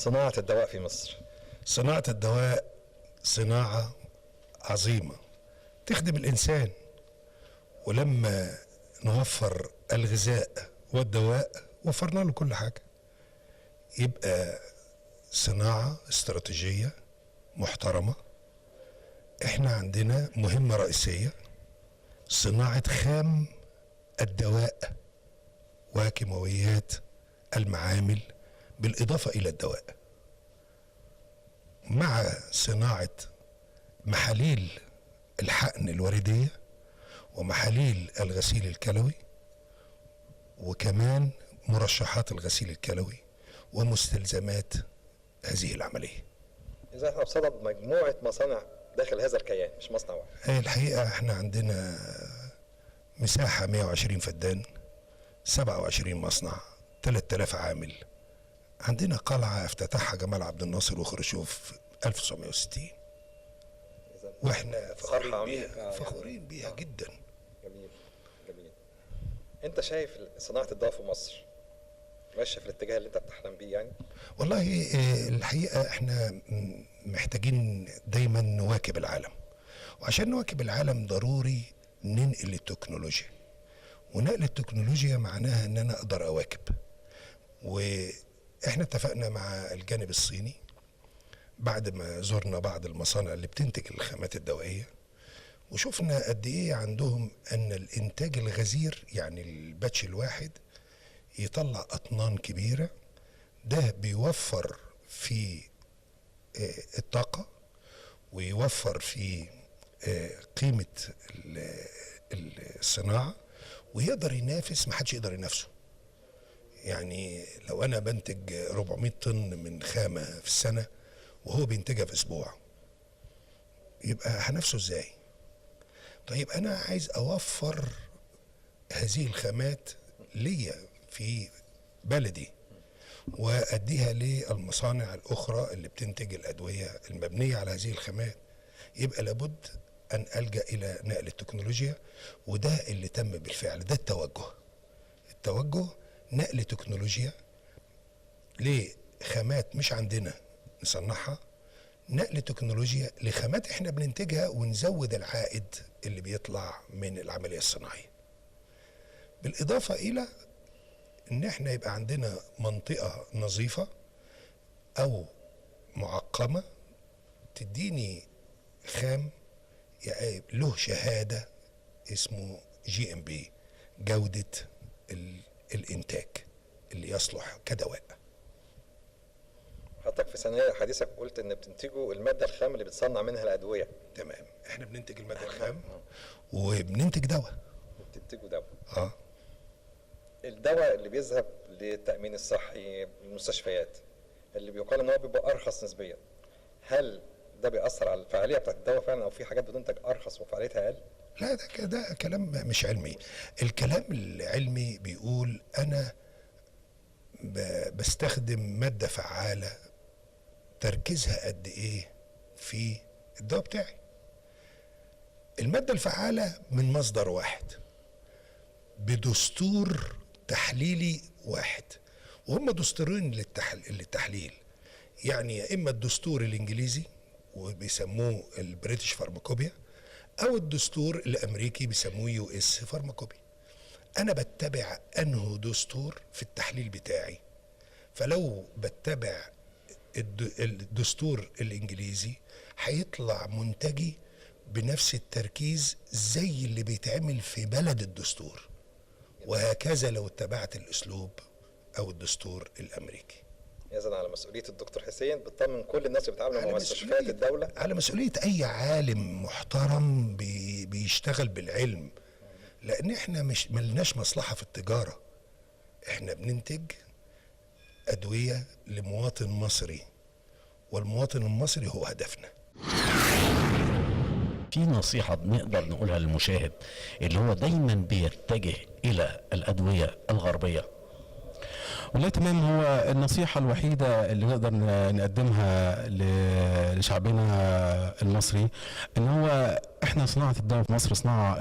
صناعة الدواء في مصر. صناعة الدواء صناعة عظيمة تخدم الإنسان، ولما نوفر الغذاء والدواء وفرنا له كل حاجة. يبقى صناعة استراتيجية محترمة. احنا عندنا مهمة رئيسية، صناعة خام الدواء وكيماويات المعامل بالإضافة إلى الدواء، مع صناعة محاليل الحقن الوريدية ومحاليل الغسيل الكلوي، وكمان مرشحات الغسيل الكلوي ومستلزمات هذه العملية. إذا احنا بصدد مجموعة مصانع داخل هذا الكيان، مش مصنع واحد. الحقيقة احنا عندنا مساحة 120 فدان، 27 مصنع، 3000 عامل. عندنا قلعة افتتحها جمال عبد الناصر وخروشوف 1960، واحنا فخورين بيها، فخورين بيها جدا. جميل جميل. انت شايف صناعة الدواء في مصر ماشية في الاتجاه اللي انت بتحلم بيه يعني؟ والله الحقيقة احنا محتاجين دايما نواكب العالم، وعشان نواكب العالم ضروري ننقل التكنولوجيا، ونقل التكنولوجيا معناها ان انا اقدر اواكب. واحنا اتفقنا مع الجانب الصيني بعد ما زرنا بعض المصانع اللي بتنتج الخامات الدوائية، وشفنا قد ايه عندهم ان الانتاج الغزير، يعني الباتش الواحد يطلع اطنان كبيرة، ده بيوفر في الطاقة ويوفر في قيمة الصناعة، ويقدر ينافس، ما حدش يقدر ينافسه. يعني لو أنا بنتج 400 طن من خامة في السنة وهو بينتجها في أسبوع، يبقى هنافسه إزاي؟ طيب أنا عايز أوفر هذه الخامات ليا في بلدي وأديها للمصانع الأخرى اللي بتنتج الأدوية المبنية على هذه الخامات. يبقى لابد أن ألجأ إلى نقل التكنولوجيا، وده اللي تم بالفعل. ده التوجه، التوجه نقل تكنولوجيا لخامات مش عندنا نصنعها، نقل تكنولوجيا لخامات احنا بننتجها، ونزود العائد اللي بيطلع من العملية الصناعية. بالإضافة إلى إن احنا يبقى عندنا منطقة نظيفة أو معقمة تديني خام له شهادة اسمه GMP، جودة الإنتاج اللي يصلح كدواء. حضرتك في ثانية حديثك قلت إن بتنتجوا المادة الخام اللي بتصنع منها الأدوية. تمام، احنا بننتج المادة الخام وبننتج دواء. بتنتجوا دواء. الدواء اللي بيذهب للتأمين الصحي المستشفيات، اللي بيقال إن هو بيبقى أرخص نسبيا، هل ده بيأثر على الفعالية بتاعت الدواء فعلا، أو في حاجات بتنتج أرخص وفعاليتها أقل؟ لا، ده كلام مش علمي. الكلام العلمي بيقول أنا بستخدم مادة فعالة تركيزها قد إيه في الدواء بتاعي. المادة الفعالة من مصدر واحد بدستور تحليلي واحد، وهم دستورين للتحليل، يعني يا إما الدستور الإنجليزي وبيسموه ال British Pharmacopoeia، أو الدستور الأمريكي بيسموه US Pharmacopoeia. أنا بتبع أنه دستور في التحليل بتاعي، فلو بتبع الدستور الإنجليزي هيطلع منتجي بنفس التركيز زي اللي بيتعمل في بلد الدستور، وهكذا لو اتبعت الأسلوب أو الدستور الأمريكي. إذن على مسؤولية الدكتور حسين بتطمن كل الناس اللي بتتعامل مع مستشفيات الدولة، على مسؤولية أي عالم محترم بيشتغل بالعلم، لأن إحنا مش ملناش مصلحة في التجارة. إحنا بننتج أدوية لمواطن مصري، والمواطن المصري هو هدفنا. في نصيحة نقدر نقولها للمشاهد اللي هو دايما بيتجه إلى الأدوية الغربية والله تمام. هو النصيحة الوحيدة اللي نقدر نقدمها لشعبنا المصري ان هو احنا صناعة الدواء في مصر صناعة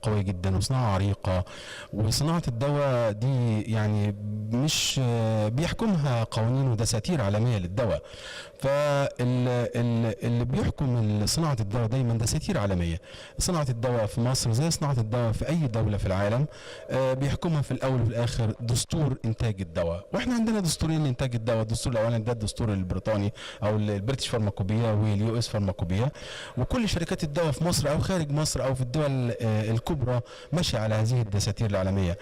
قوية جدا وصناعة عريقة، وصناعة الدواء دي يعني مش بيحكمها قوانين ودساتير عالمية للدواء. فاللي بيحكم صناعة الدواء دايما دساتير عالمية. صناعة الدواء في مصر زي صناعة الدواء في أي دولة في العالم، بيحكمها في الأول وفي الآخر دستور إنتاج الدواء. واحنا عندنا دستورين لإنتاج الدواء، الدستور الأولاني ده الدستور البريطاني أو ال British Pharmacopoeia وال US Pharmacopoeia، وكل شركات الدواء في مصر أو خارج مصر أو في الدول الكبرى ماشية على هذه الدساتير العالمية.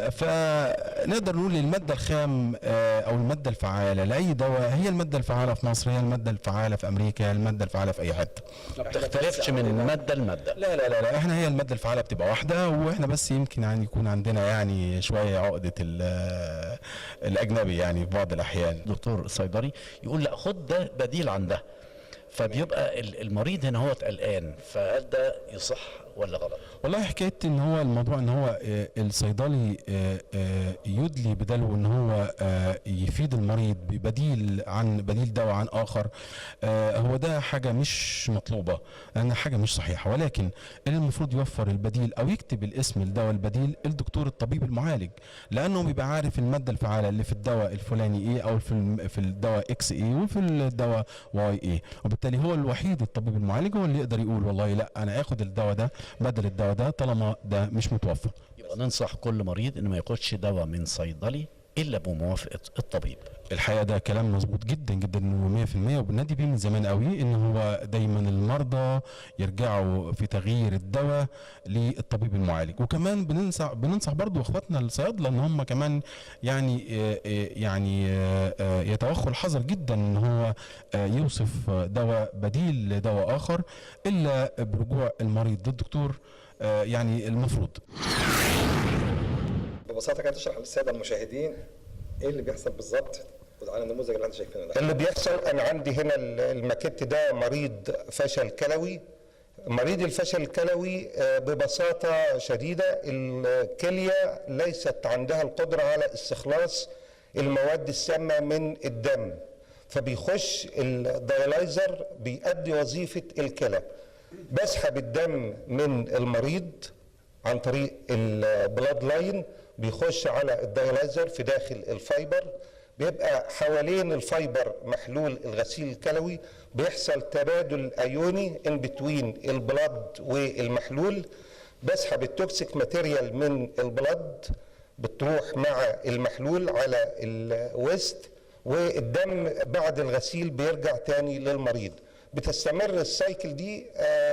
فنقدر نقول المادة الخام أو المادة الفعالة لأي دواء هي المادة الفعالة في مصر، هي المادة الفعالة في أمريكا، هي المادة الفعالة في أي حتة. ما بتختلفش من مادة لمادة. لا لا لا لا، احنا هي المادة الفعالة بتبقى واحدة، واحنا بس يمكن يعني يكون عندنا يعني شوية عقدة الأجنبي يعني في بعض الأحيان. دكتور الصيدلي يقول لا خد ده بديل عن ده، فبيبقى المريض هنا هو قلقان، فهل ده يصح ولا غلط؟ والله حكاية ان هو الموضوع ان هو الصيدلي يدلي بداله ان هو يفيد المريض ببديل عن بديل دواء عن اخر، هو ده حاجة مش مطلوبه، لان حاجة مش صحيحه. ولكن اللي المفروض يوفر البديل او يكتب الاسم الدواء البديل الدكتور الطبيب المعالج، لانه بيبقى عارف المادة الفعالة اللي في الدواء الفلاني ايه، او في الدواء X ايه، وفي الدواء Y ايه، وبالتالي هو الوحيد الطبيب المعالج هو اللي يقدر يقول والله لا انا اخد الدواء ده بدل الدواء ده طالما ده مش متوفر. يبقى ننصح كل مريض انه ما ياخدش دواء من صيدلي الا بموافقة الطبيب. الحقيقة ده كلام مظبوط جدا جدا و100%، وبنادي بيه من زمان قوي ان هو دايما المرضى يرجعوا في تغيير الدواء للطبيب المعالج. وكمان بننصح برضو اخواتنا الصيادله ان هم كمان يعني يعني يتوخوا الحذر جدا ان هو يوصف دواء بديل لدواء اخر الا برجوع المريض للدكتور، يعني المفروض. ببساطة كده تشرح للسادة المشاهدين ايه اللي بيحصل بالظبط على النموذج اللي احنا شايفينه ده. اللي بيحصل انا عندي هنا الماكيت ده مريض فشل كلوي. مريض الفشل الكلوي ببساطة شديدة الكلية ليست عندها القدرة على استخلاص المواد السامة من الدم، فبيخش ال dialyzer بيأدي وظيفة الكلى. بسحب الدم من المريض عن طريق ال blood line، بيخش على ال dialyzer في داخل ال fiber، بيبقى حوالين ال fiber محلول الغسيل الكلوي، بيحصل تبادل ايوني in between ال blood والمحلول. بسحب ال toxic material من ال blood بتروح مع المحلول على ال waste، والدم بعد الغسيل بيرجع تاني للمريض. بتستمر ال cycle دي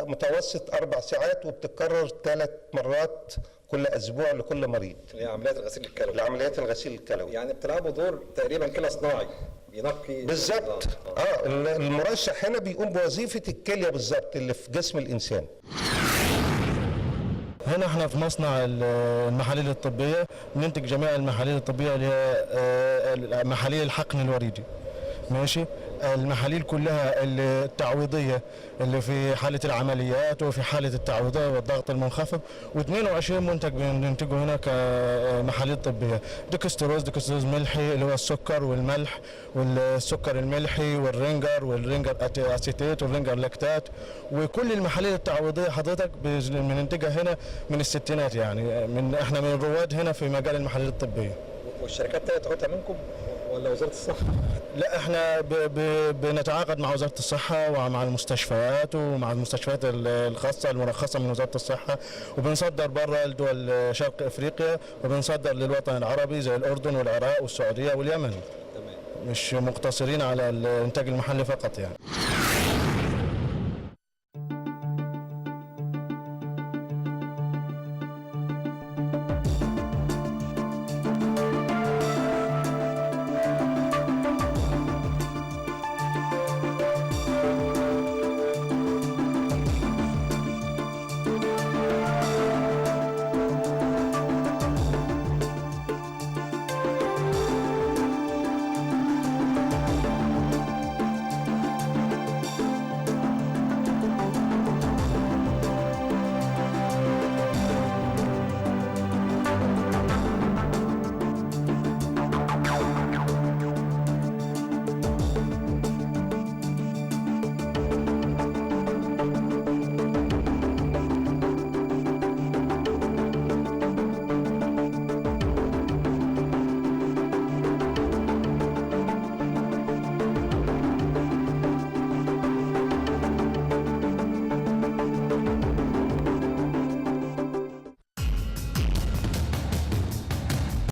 متوسط 4 ساعات، وبتتكرر 3 مرات كل اسبوع لكل مريض. اللي هي عمليات الغسيل الكلوي. لعمليات الغسيل الكلوي. يعني بتلعبوا دور تقريبا كلى صناعي بينقي بالظبط. المرشح هنا بيقوم بوظيفة الكلية بالظبط اللي في جسم الانسان. هنا احنا في مصنع المحاليل الطبية، بننتج جميع المحاليل الطبية اللي هي محاليل الحقن الوريدي. ماشي، المحاليل كلها التعويضيه اللي في حاله العمليات وفي حاله التعويضيه والضغط المنخفض، و22 منتج بننتجه هنا كمحاليل طبية. ديكستروز، ديكستروز ملحي اللي هو السكر والملح والسكر الملحي وال Ringer وال Ringer acetate وال Ringer lactate، وكل المحاليل التعويضيه حضرتك بننتجها هنا من الستينات، يعني من احنا من الرواد هنا في مجال المحاليل الطبية. والشركات تاخدها منكم ولا وزارة الصحة؟ لا، احنا بنتعاقد مع وزارة الصحة ومع المستشفيات ومع المستشفيات الخاصة المرخصة من وزارة الصحة، وبنصدر بره لدول شرق افريقيا، وبنصدر للوطن العربي زي الاردن والعراق والسعودية واليمن. تمام. مش مقتصرين على الانتاج المحلي فقط يعني.